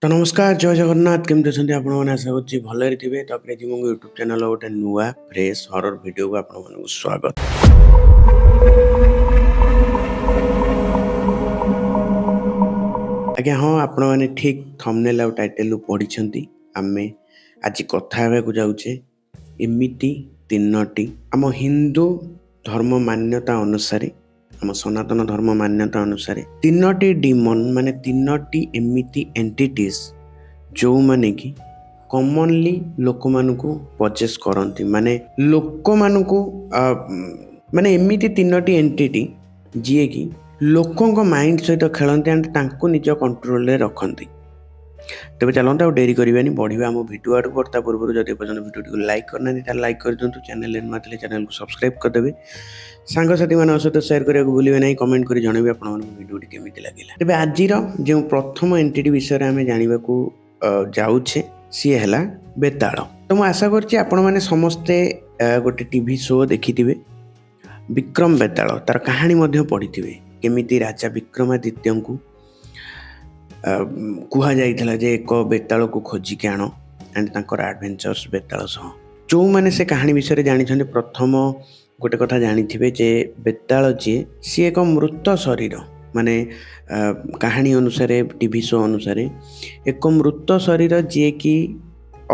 ତ ନମସ୍କାର, ଜୟ ଜଗନ୍ନାଥ। କେମିତି ଅଛନ୍ତି ଆପଣମାନେ? ଆଶା କରୁଛି ଭଲରେ ଥିବେ। ତ କ୍ରେଜି ମଙ୍ଗୁ ୟୁଟ୍ୟୁବ୍ ଚ୍ୟାନେଲ୍ ଗୋଟେ ନୂଆ ଫ୍ରେଶ୍ ହରର ଭିଡ଼ିଓକୁ ଆପଣମାନଙ୍କୁ ସ୍ୱାଗତ। ଆଜ୍ଞା ହଁ, ଆପଣମାନେ ଠିକ୍ ଥମ୍ବନେଲ୍ ଆଉ ଟାଇଟେଲରୁ ପଢ଼ିଛନ୍ତି। ଆମେ ଆଜି କଥା ହେବାକୁ ଯାଉଛେ ଏମିତି ତିନୋଟି ଆମ ହିନ୍ଦୁ ଧର୍ମ ମାନ୍ୟତା ଅନୁସାରେ, ଆମ ସନାତନ ଧର୍ମ ମାନ୍ୟତା ଅନୁସାରେ ତିନୋଟି ଡିମନ୍, ମାନେ ତିନୋଟି ଏମିତି ଏଣ୍ଟିଟିସ୍ ଯେଉଁମାନେ କି କମନଲି ଲୋକମାନଙ୍କୁ ପଜେସ୍ କରନ୍ତି, ମାନେ ଲୋକମାନଙ୍କୁ ମାନେ ଏମିତି ତିନୋଟି ଏଣ୍ଟିଟି ଯିଏକି ଲୋକଙ୍କ ମାଇଣ୍ଡ ସହିତ ଖେଳନ୍ତି ଆଣ୍ଡ ତାଙ୍କୁ ନିଜ କଣ୍ଟ୍ରୋଲରେ ରଖନ୍ତି। ତେବେ ଚାଲନ୍ତୁ, ଆଉ ଡେରି କରିବାନି, ବଢ଼ିବା ଆମ ଭିଡ଼ିଓ ଆଡ଼କୁ। ବଟ୍ ତା ପୂର୍ବରୁ ଯଦି ଏପର୍ଯ୍ୟନ୍ତ ଭିଡ଼ିଓଟିକୁ ଲାଇକ୍ କରିନାହାନ୍ତି, ତାହେଲେ ଲାଇକ୍ କରିଦିଅନ୍ତୁ। ଚ୍ୟାନେଲରେ ନୂଆ ଥିଲେ ଚ୍ୟାନେଲକୁ ସବସ୍କ୍ରାଇବ୍ କରିଦେବେ। ସାଙ୍ଗସାଥିମାନଙ୍କ ସହିତ ସେୟାର କରିବାକୁ ଭୁଲିବେ ନାହିଁ। କମେଣ୍ଟ କରି ଜଣାଇବେ ଆପଣମାନଙ୍କୁ ଭିଡ଼ିଓଟି କେମିତି ଲାଗିଲା। ତେବେ ଆଜିର ଯେଉଁ ପ୍ରଥମ ଏଣ୍ଟିଟି ବିଷୟରେ ଆମେ ଜାଣିବାକୁ ଯାଉଛେ, ସିଏ ହେଲା ବେତାଳ। ତ ମୁଁ ଆଶା କରୁଛି ଆପଣମାନେ ସମସ୍ତେ ଗୋଟେ ଟିଭି ଶୋ ଦେଖିଥିବେ, ବିକ୍ରମ ବେତାଳ। ତାର କାହାଣୀ ମଧ୍ୟ ପଢ଼ିଥିବେ, କେମିତି ରାଜା ବିକ୍ରମାଦିତ୍ୟଙ୍କୁ କୁହାଯାଇଥିଲା ଯେ ଏକ ବେତାଳକୁ ଖୋଜିକି ଆଣ, ଆଣ୍ଡ ତାଙ୍କର ଆଡ଼ଭେଞ୍ଚର୍ସ ବେତାଳ ସହ। ଯେଉଁମାନେ ସେ କାହାଣୀ ବିଷୟରେ ଜାଣିଛନ୍ତି, ପ୍ରଥମ ଗୋଟେ କଥା ଜାଣିଥିବେ ଯେ ବେତାଳ ଯିଏ, ସିଏ ଏକ ମୃତ ଶରୀର, ମାନେ କାହାଣୀ ଅନୁସାରେ, ଟିଭି ଶୋ ଅନୁସାରେ, ଏକ ମୃତ ଶରୀର ଯିଏକି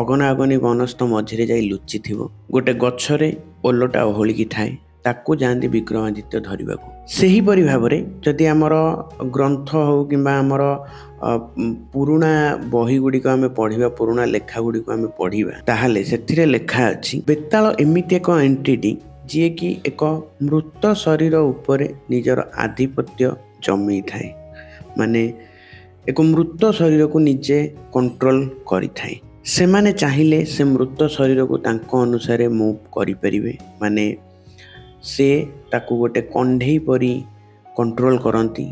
ଅଗନା ଅଗନି ବନସ୍ତ ମଝିରେ ଯାଇ ଲୁଚିଥିବ, ଗୋଟେ ଗଛରେ ଓଲଟା ଓହଳିକି ଥାଏ, ତାକୁ ଯାଆନ୍ତି ବିକ୍ରମାଦିତ୍ୟ ଧରିବାକୁ। ସେହିପରି ଭାବରେ ଯଦି ଆମର ଗ୍ରନ୍ଥ ହେଉ କିମ୍ବା ଆମର ପୁରୁଣା ବହି ଗୁଡ଼ିକ ଆମେ ପଢ଼ିବା, ପୁରୁଣା ଲେଖା ଗୁଡ଼ିକୁ ଆମେ ପଢ଼ିବା, ତାହେଲେ ସେଥିରେ ଲେଖା ଅଛି ବେତାଳ ଏମିତି ଏକ ଏଣ୍ଟିଟି ଯିଏକି ଏକ ମୃତ ଶରୀର ଉପରେ ନିଜର ଆଧିପତ୍ୟ ଜମେଇଥାଏ, ମାନେ ଏକ ମୃତ ଶରୀରକୁ ନିଜେ କଣ୍ଟ୍ରୋଲ କରିଥାଏ। ସେମାନେ ଚାହିଁଲେ ସେ ମୃତ ଶରୀରକୁ ତାଙ୍କ ଅନୁସାରେ ମୁଭ୍ କରିପାରିବେ, ମାନେ ସେ ତାକୁ ଗୋଟେ କଣ୍ଢେଇ ପରି କଣ୍ଟ୍ରୋଲ କରନ୍ତି।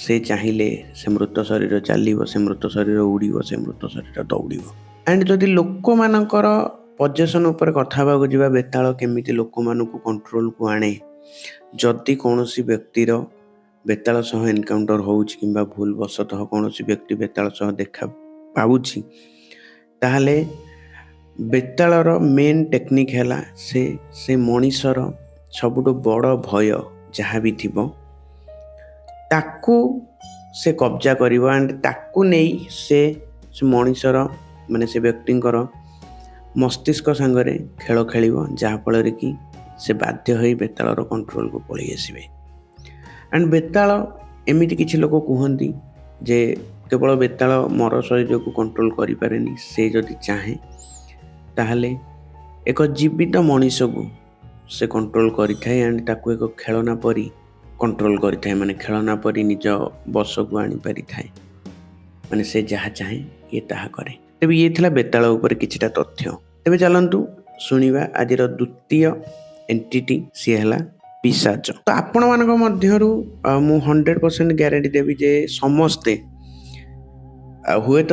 ସେ ଚାହିଁଲେ ସେ ମୃତ ଶରୀର ଚାଲିବ, ସେ ମୃତ ଶରୀର ଉଡ଼ିବ, ସେ ମୃତ ଶରୀର ଦୌଡ଼ିବ। ଆଣ୍ଡ ଯଦି ଲୋକମାନଙ୍କର ପଜେସନ୍ ଉପରେ କଥା ହେବାକୁ ଯିବା, ବେତାଳ କେମିତି ଲୋକମାନଙ୍କୁ କଣ୍ଟ୍ରୋଲକୁ ଆଣେ, ଯଦି କୌଣସି ବ୍ୟକ୍ତିର ବେତାଳ ସହ ଏନକାଉଣ୍ଟର ହେଉଛି କିମ୍ବା ଭୁଲବଶତଃ କୌଣସି ବ୍ୟକ୍ତି ବେତାଳ ସହ ଦେଖା ପାଉଛି, ତାହେଲେ ବେତାଳର ମେନ୍ ଟେକ୍ନିକ୍ ହେଲା ସେ ମଣିଷର ସବୁଠୁ ବଡ଼ ଭୟ ଯାହା ବି ଥିବ, ତାକୁ ସେ କବ୍ଜା କରିବ ଆଣ୍ଡ ତାକୁ ନେଇ ସେ ମଣିଷର, ମାନେ ସେ ବ୍ୟକ୍ତିଙ୍କର ମସ୍ତିଷ୍କ ସାଙ୍ଗରେ ଖେଳ ଖେଳିବ, ଯାହାଫଳରେ କି ସେ ବାଧ୍ୟ ହୋଇ ବେତାଳର କଣ୍ଟ୍ରୋଲକୁ ପଳେଇ ଆସିବେ। ଆଣ୍ଡ ବେତାଳ ଏମିତି କିଛି ଲୋକ କୁହନ୍ତି ଯେ କେବଳ ବେତାଳ ମର ଶରୀରକୁ କଣ୍ଟ୍ରୋଲ କରିପାରେନି, ସେ ଯଦି ଚାହେଁ ତାହେଲେ ଏକ ଜୀବିତ ମଣିଷକୁ ସେ କଣ୍ଟ୍ରୋଲ କରିଥାଏ ଆଣ୍ଡ ତାକୁ ଏକ ଖେଳନା ପରି କଣ୍ଟ୍ରୋଲ କରିଥାଏ, ମାନେ ଖେଳନା ପରି ନିଜ ବଶକୁ ଆଣିପାରିଥାଏ, ମାନେ ସେ ଯାହା ଚାହେଁ ଇଏ ତାହା କରେ। ତେବେ ଇଏ ଥିଲା ବେତାଳ ଉପରେ କିଛିଟା ତଥ୍ୟ। ତେବେ ଚାଲନ୍ତୁ ଶୁଣିବା ଆଜିର ଦ୍ୱିତୀୟ ଏଣ୍ଟିଟି, ସିଏ ହେଲା ପିଶାଚ। ତ ଆପଣମାନଙ୍କ ମଧ୍ୟରୁ ମୁଁ 100% ଗ୍ୟାରେଣ୍ଟି ଦେବି ଯେ ସମସ୍ତେ ହୁଏତ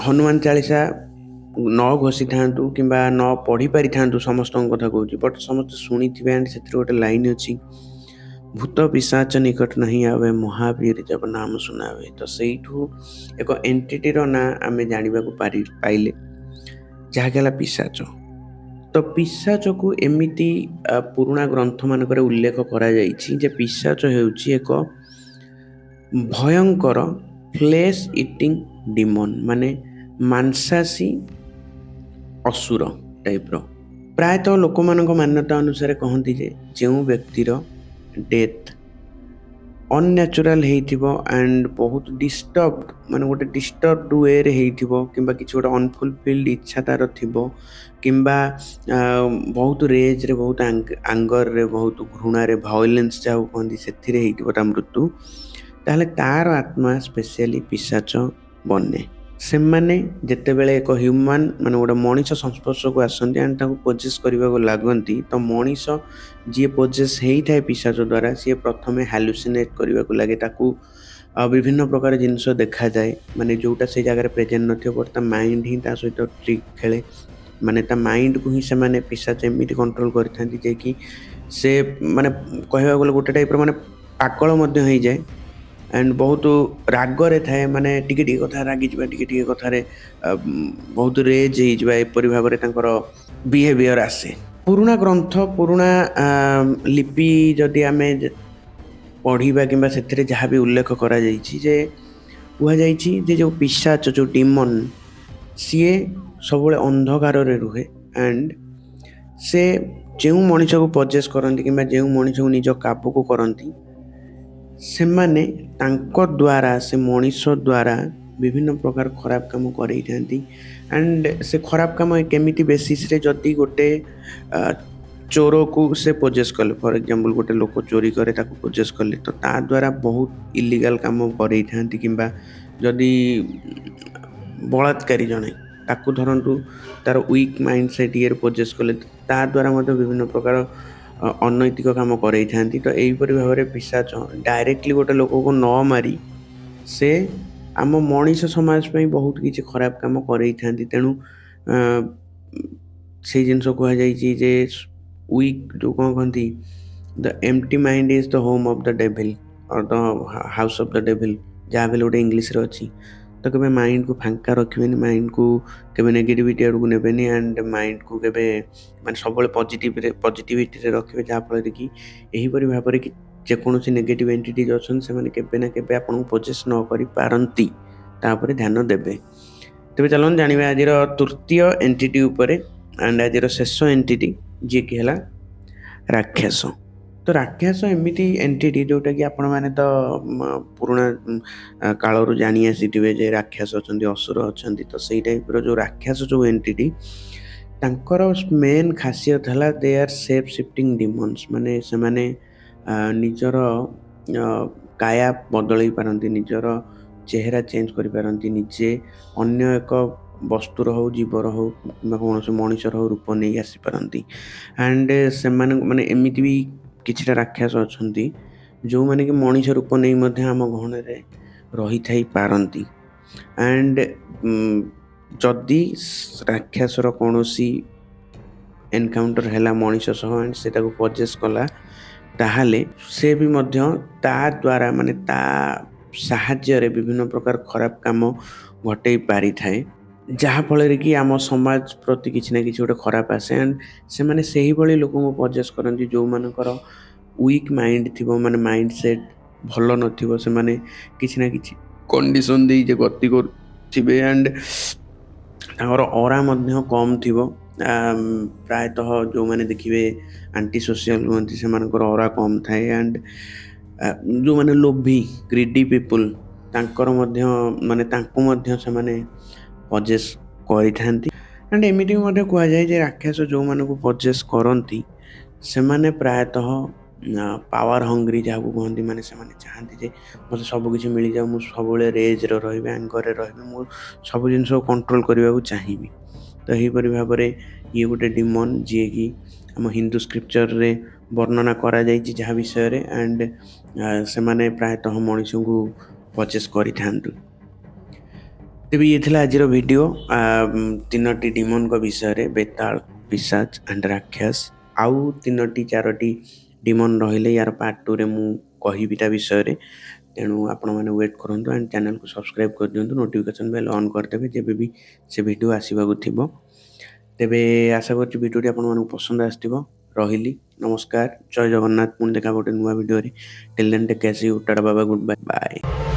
ହନୁମାନ ଚାଳିଶା ନ ଘୋଷିଥାନ୍ତୁ କିମ୍ବା ନ ପଢ଼ି ପାରିଥାନ୍ତୁ, ସମସ୍ତଙ୍କ କଥା କହୁଛି, ବଟ୍ ସମସ୍ତେ ଶୁଣିଥିବେ। ଆଣ୍ଡ ସେଥିରେ ଗୋଟେ ଲାଇନ୍ ଅଛି, "ଭୂତ ପିଶାଚ ନିକଟ ନାହିଁ ଆବେ, ମହାବୀର ଜବ ନାମ ସୁନାବେ।" ତ ସେଇଠୁ ଏକ ଏଣ୍ଟିଟିର ନାଁ ଆମେ ଜାଣିବାକୁ ପାଇଲେ, ଯାହାକି ହେଲା ପିଶାଚ। ତ ପିଶାଚକୁ ଏମିତି ପୁରୁଣା ଗ୍ରନ୍ଥମାନଙ୍କରେ ଉଲ୍ଲେଖ କରାଯାଇଛି ଯେ ପିଶାଚ ହେଉଛି ଏକ ଭୟଙ୍କର ଫ୍ଲେସ୍ ଇଟିଂ ଡିମନ୍, ମାନେ ମାଂସାଶୀ ଅସୁର ଟାଇପ୍ର। ପ୍ରାୟତଃ ଲୋକମାନଙ୍କ ମାନ୍ୟତା ଅନୁସାରେ କହନ୍ତି ଯେ ଯେଉଁ ବ୍ୟକ୍ତିର ଡେଥ୍ ଅନନ୍ୟାଚୁରାଲ ହେଇଥିବ ଆଣ୍ଡ ବହୁତ ଡିଷ୍ଟର୍ବ, ମାନେ ଗୋଟେ ଡିଷ୍ଟର୍ବ ୱେରେ ହେଇଥିବ, କିମ୍ବା କିଛି ଗୋଟେ ଅନଫୁଲଫିଲ୍ଡ ଇଚ୍ଛା ତାର ଥିବ, କିମ୍ବା ବହୁତ ରେଜ୍ରେ, ବହୁତ ଆଙ୍ଗରରେ, ବହୁତ ଘୃଣାରେ, ଭାୟୋଲେନ୍ସ ଯାହାକୁ କହନ୍ତି, ସେଥିରେ ହେଇଥିବ ତା ମୃତ୍ୟୁ, ତାହେଲେ ତାର ଆତ୍ମା ସ୍ପେଶିଆଲି ପିଶାଚ ବନେ। ସେମାନେ ଯେତେବେଳେ ଏକ ହ୍ୟୁମାନ୍, ମାନେ ଗୋଟେ ମଣିଷ ସଂସ୍ପର୍ଶକୁ ଆସନ୍ତି ଆଣ୍ଡ ତାକୁ ପୋଜେସ୍ କରିବାକୁ ଲାଗନ୍ତି, ତ ମଣିଷ ଯିଏ ପୋଜେସ୍ ହେଇଥାଏ ପିଶାଚ ଦ୍ୱାରା, ସିଏ ପ୍ରଥମେ ହାଲୁସିନେଟ୍ କରିବାକୁ ଲାଗେ। ତାକୁ ବିଭିନ୍ନ ପ୍ରକାର ଜିନିଷ ଦେଖାଯାଏ, ମାନେ ଯେଉଁଟା ସେଇ ଜାଗାରେ ପ୍ରେଜେଣ୍ଟ ନଥିବ, ବଟ୍ ତା ମାଇଣ୍ଡ ହିଁ ତା ସହିତ ଟ୍ରିକ୍ ଖେଳେ। ମାନେ ତା ମାଇଣ୍ଡକୁ ହିଁ ସେମାନେ ପିଶାଚ ଏମିତି କଣ୍ଟ୍ରୋଲ କରିଥାନ୍ତି ଯେ କି ସେ ମାନେ କହିବାକୁ ଗଲେ ଗୋଟେ ଟାଇପ୍ର ମାନେ ପାଗଳ ମଧ୍ୟ ହେଇଯାଏ। ଆଣ୍ଡ ବହୁତ ରାଗରେ ଥାଏ, ମାନେ ଟିକେ ଟିକେ କଥା ରାଗିଯିବା, ଟିକେ ଟିକେ କଥାରେ ବହୁତ ରେଜ୍ ହେଇଯିବା, ଏପରି ଭାବରେ ତାଙ୍କର ବିହେଭିଅର ଆସେ। ପୁରୁଣା ଗ୍ରନ୍ଥ, ପୁରୁଣା ଲିପି ଯଦି ଆମେ ପଢ଼ିବା କିମ୍ବା ସେଥିରେ ଯାହା ବି ଉଲ୍ଲେଖ କରାଯାଇଛି ଯେ କୁହାଯାଇଛି ଯେ ଯେଉଁ ପିଶାଚ, ଯେଉଁ ଡିମନ୍, ସିଏ ସବୁବେଳେ ଅନ୍ଧକାରରେ ରୁହେ ଆଣ୍ଡ ସେ ଯେଉଁ ମଣିଷକୁ ପଜେସ୍ କରନ୍ତି କିମ୍ବା ଯେଉଁ ମଣିଷକୁ ନିଜ କାବୁକୁ କରନ୍ତି, ସେମାନେ ତାଙ୍କ ଦ୍ୱାରା, ସେ ମଣିଷ ଦ୍ୱାରା ବିଭିନ୍ନ ପ୍ରକାର ଖରାପ କାମ କରେଇଥାନ୍ତି। ଆଣ୍ଡ ସେ ଖରାପ କାମ କେମିତି ବେସିସ୍ରେ? ଯଦି ଗୋଟେ ଚୋରକୁ ସେ ପୋଜେସ୍ କଲେ, ଫର୍ ଏକ୍ଜାମ୍ପଲ୍ ଗୋଟେ ଲୋକ ଚୋରି କରେ, ତାକୁ ପୋଜେସ୍ କଲେ, ତ ତା ଦ୍ୱାରା ବହୁତ ଇଲିଗାଲ୍ କାମ କରେଇଥାନ୍ତି। କିମ୍ବା ଯଦି ବଳାତ୍କାରୀ ଜଣେ, ତାକୁ ଧରନ୍ତୁ ତାର ୱିକ୍ ମାଇଣ୍ଡ ସେଟ୍ ଇଏରେ ପୋଜେସ୍ କଲେ, ତା ଦ୍ୱାରା ମଧ୍ୟ ବିଭିନ୍ନ ପ୍ରକାର ଅନୈତିକ କାମ କରେଇଥାନ୍ତି। ତ ଏହିପରି ଭାବରେ ପିଶାଚ ଡାଇରେକ୍ଟଲି ଗୋଟେ ଲୋକକୁ ନ ମାରି ସେ ଆମ ମଣିଷ ସମାଜ ପାଇଁ ବହୁତ କିଛି ଖରାପ କାମ କରେଇଥାନ୍ତି। ତେଣୁ ସେଇ ଜିନିଷ କୁହାଯାଇଛି ଯେ ୱିକ୍ ଯେଉଁ କ'ଣ କହନ୍ତି, "The empty mind is the home of the devil or the house of the devil", ଯାହା ବି ହେଲେ ଗୋଟେ ଇଂଲିଶରେ ଅଛି। ତ କେବେ ମାଇଣ୍ଡକୁ ଫାଙ୍କା ରଖିବେନି, ମାଇଣ୍ଡକୁ କେବେ ନେଗେଟିଭିଟି ଆଡ଼କୁ ନେବେନି ଆଣ୍ଡ ମାଇଣ୍ଡକୁ କେବେ ମାନେ ସବୁବେଳେ ପଜିଟିଭିଟିରେ ରଖିବେ, ଯାହାଫଳରେ କି ଏହିପରି ଭାବରେ କି ଯେକୌଣସି ନେଗେଟିଭ୍ ଏଣ୍ଟିଟିଜ୍ ଅଛନ୍ତି, ସେମାନେ କେବେ ନା କେବେ ଆପଣଙ୍କୁ ପୋଜେସ୍ ନ କରିପାରନ୍ତି। ତା ଉପରେ ଧ୍ୟାନ ଦେବେ। ତେବେ ଚାଲନ୍ତୁ ଜାଣିବା ଆଜିର ତୃତୀୟ ଏଣ୍ଟିଟି ଉପରେ ଆଣ୍ଡ ଆଜିର ଶେଷ ଏଣ୍ଟିଟି, ଯିଏକି ହେଲା ରାକ୍ଷସ। ତ ରାକ୍ଷସ ଏମିତି ଏଣ୍ଟିଟି ଯେଉଁଟାକି ଆପଣମାନେ ତ ପୁରୁଣା କାଳରୁ ଜାଣି ଆସିଥିବେ ଯେ ରାକ୍ଷସ ଅଛନ୍ତି, ଅସୁର ଅଛନ୍ତି। ତ ସେଇ ଟାଇପ୍ର ଯେଉଁ ରାକ୍ଷସ, ଯେଉଁ ଏଣ୍ଟିଟି, ତାଙ୍କର ମେନ୍ ଖାସିୟତ ହେଲା they are shape shifting demons। ମାନେ ସେମାନେ ନିଜର କାୟା ବଦଳେଇ ପାରନ୍ତି, ନିଜର ଚେହେରା ଚେଞ୍ଜ କରିପାରନ୍ତି, ନିଜେ ଅନ୍ୟ ଏକ ବସ୍ତୁର ହଉ, ଜୀବର ହଉ କିମ୍ବା କୌଣସି ମଣିଷର ହଉ ରୂପ ନେଇ ଆସିପାରନ୍ତି। ଆଣ୍ଡ ସେମାନଙ୍କୁ ମାନେ ଏମିତି ବି କିଛିଟା ରାକ୍ଷସ ଅଛନ୍ତି, ଯେଉଁମାନେ କି ମଣିଷ ରୂପ ନେଇ ମଧ୍ୟ ଆମ ଗହଣରେ ରହିଥାଇ ପାରନ୍ତି। ଆଣ୍ଡ ଯଦି ରାକ୍ଷସର କୌଣସି ଏନକାଉଣ୍ଟର ହେଲା ମଣିଷ ସହ ଆଣ୍ଡ ସେ ତାକୁ ପଜେସ୍ କଲା, ତାହେଲେ ସେ ବି ମଧ୍ୟ ତା ଦ୍ୱାରା, ମାନେ ତା ସାହାଯ୍ୟରେ ବିଭିନ୍ନ ପ୍ରକାର ଖରାପ କାମ ଘଟେଇ ପାରିଥାଏ, ଯାହାଫଳରେ କି ଆମ ସମାଜ ପ୍ରତି କିଛି ନା କିଛି ଗୋଟେ ଖରାପ ଆସେ। ଆଣ୍ଡ ସେମାନେ ସେହିଭଳି ଲୋକଙ୍କୁ ପଜେସ୍ କରନ୍ତି ଯେଉଁମାନଙ୍କର ୱିକ୍ ମାଇଣ୍ଡ ଥିବ, ମାନେ ମାଇଣ୍ଡ ସେଟ୍ ଭଲ ନଥିବ, ସେମାନେ କିଛି ନା କିଛି କଣ୍ଡିସନ୍ ଦେଇ ଯେ ଗତି କରୁଥିବେ ଆଣ୍ଡ ତାଙ୍କର ଅରା ମଧ୍ୟ କମ୍ ଥିବ। ପ୍ରାୟତଃ ଯେଉଁମାନେ ଦେଖିବେ ଆଣ୍ଟି ସୋସିଆଲ ହୁଅନ୍ତି, ସେମାନଙ୍କର ଅରା କମ୍ ଥାଏ। ଆଣ୍ଡ ଯେଉଁମାନେ ଲୋଭି, ଗ୍ରିଡି ପିପୁଲ୍, ତାଙ୍କର ମଧ୍ୟ ମାନେ ତାଙ୍କୁ ମଧ୍ୟ ସେମାନେ ପଜେସ୍ କରିଥାନ୍ତି। ଆଣ୍ଡ ଏମିତି ବି ମଧ୍ୟ କୁହାଯାଏ ଯେ ରାକ୍ଷସ ଯେଉଁମାନଙ୍କୁ ପଜେସ୍ କରନ୍ତି, ସେମାନେ ପ୍ରାୟତଃ ପାୱାର ହଙ୍ଗରି ଯାହାକୁ କୁହନ୍ତି, ମାନେ ସେମାନେ ଚାହାନ୍ତି ଯେ ମୋତେ ସବୁକିଛି ମିଳିଯାଉ, ମୁଁ ସବୁବେଳେ ରେଜ୍ରେ ରହିବି, ଆଙ୍ଗରରେ ରହିବି, ମୁଁ ସବୁ ଜିନିଷକୁ କଣ୍ଟ୍ରୋଲ କରିବାକୁ ଚାହିଁବି। ତ ଏହିପରି ଭାବରେ ଇଏ ଗୋଟେ ଡିମନ୍, ଯିଏକି ଆମ ହିନ୍ଦୁ ସ୍କ୍ରିପ୍ଚରରେ ବର୍ଣ୍ଣନା କରାଯାଇଛି ଯାହା ବିଷୟରେ। ଆଣ୍ଡ ସେମାନେ ପ୍ରାୟତଃ ମଣିଷଙ୍କୁ ପଜେସ୍ କରିଥାନ୍ତି। ତେବେ ଇଏ ଥିଲା ଆଜିର ଭିଡ଼ିଓ ତିନୋଟି ଡିମନ୍ଙ୍କ ବିଷୟରେ, ବେତାଳ, ପିଶାଚ ଆଣ୍ଡ ରାକ୍ଷସ। ଆଉ ତିନୋଟି ଚାରୋଟି ଡିମନ୍ ରହିଲେ ୟାର ପାର୍ଟ 2ରେ ମୁଁ କହିବି ତା ବିଷୟରେ। ତେଣୁ ଆପଣମାନେ ୱେଟ୍ କରନ୍ତୁ ଆଣ୍ଡ ଚ୍ୟାନେଲକୁ ସବସ୍କ୍ରାଇବ୍ କରିଦିଅନ୍ତୁ, ନୋଟିଫିକେସନ୍ ବେଲ୍ ଅନ୍ କରିଦେବେ ଯେବେ ବି ସେ ଭିଡ଼ିଓ ଆସିବାକୁ ଥିବ। ତେବେ ଆଶା କରୁଛି ଭିଡ଼ିଓଟି ଆପଣମାନଙ୍କୁ ପସନ୍ଦ ଆସିଥିବ। ରହିଲି, ନମସ୍କାର, ଜୟ ଜଗନ୍ନାଥ। ପୁଣି ଦେଖା ଗୋଟେ ନୂଆ ଭିଡ଼ିଓରେ। Till then, take care, see you, tata, bye, good bye, bye.